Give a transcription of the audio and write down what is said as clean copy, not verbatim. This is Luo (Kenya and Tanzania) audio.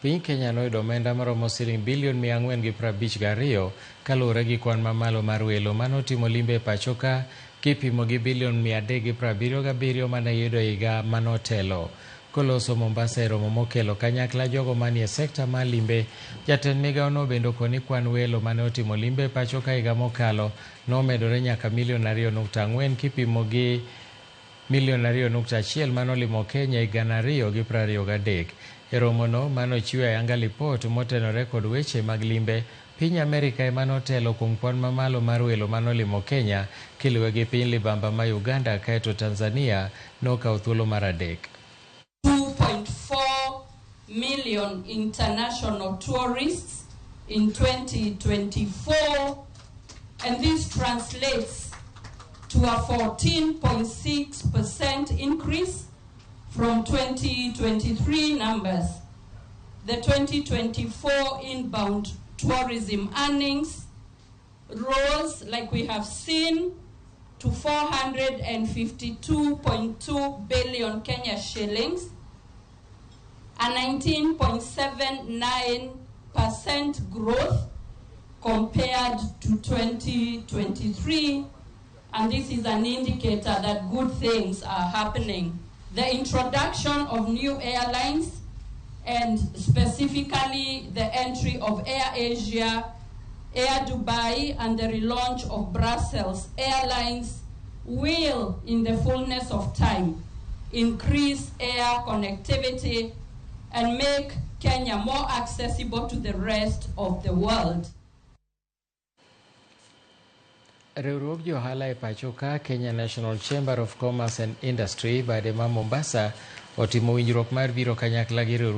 Piny Kenya noyudo omenda maromo siling bilion 452 kaluwore gi kwan mamalo mar welo manotimo limbe e pacho ka kipimo gi bilion 377 mane yudo higa manotelo. Koloso Mombasa e romo mokelo kanyakla jogo manie sekta mar limbe, jatend migawono bende okoni kwan welo mane otimo limbe e pacho ka higa mokalo nomedore nyaka milion 2.4 kipimo gi milion 2.1 manolimo Kenya e 2023. E romono manochiwe ayanga lipot motenore kod weche mag limbe, piny Amerika ema notelo kuom kwan mamalo mar welo manolimo Kenya kiluwe gi piny libamba ma Uganda kaeto Tanzania nokawo thuolo mar adek. 2.4 million international tourists in 2024, and this translates to a 14.6% increase from 2023 numbers. The 2024 inbound tourism earnings rose, like we have seen, to 452.2 billion Kenya shillings, a 19.79% growth compared to 2023, and this is an indicator that good things are happening. The introduction of new airlines, and specifically the entry of Air Asia, Air Dubai, and the relaunch of Brussels Airlines will, in the fullness of time, increase air connectivity and make Kenya more accessible to the rest of the world. Riwruog johala e pacho ka Kenya National Chamber of Commerce and Industry bade ma Mombasa otimo winjruok mar biro kanyakla gi riwruok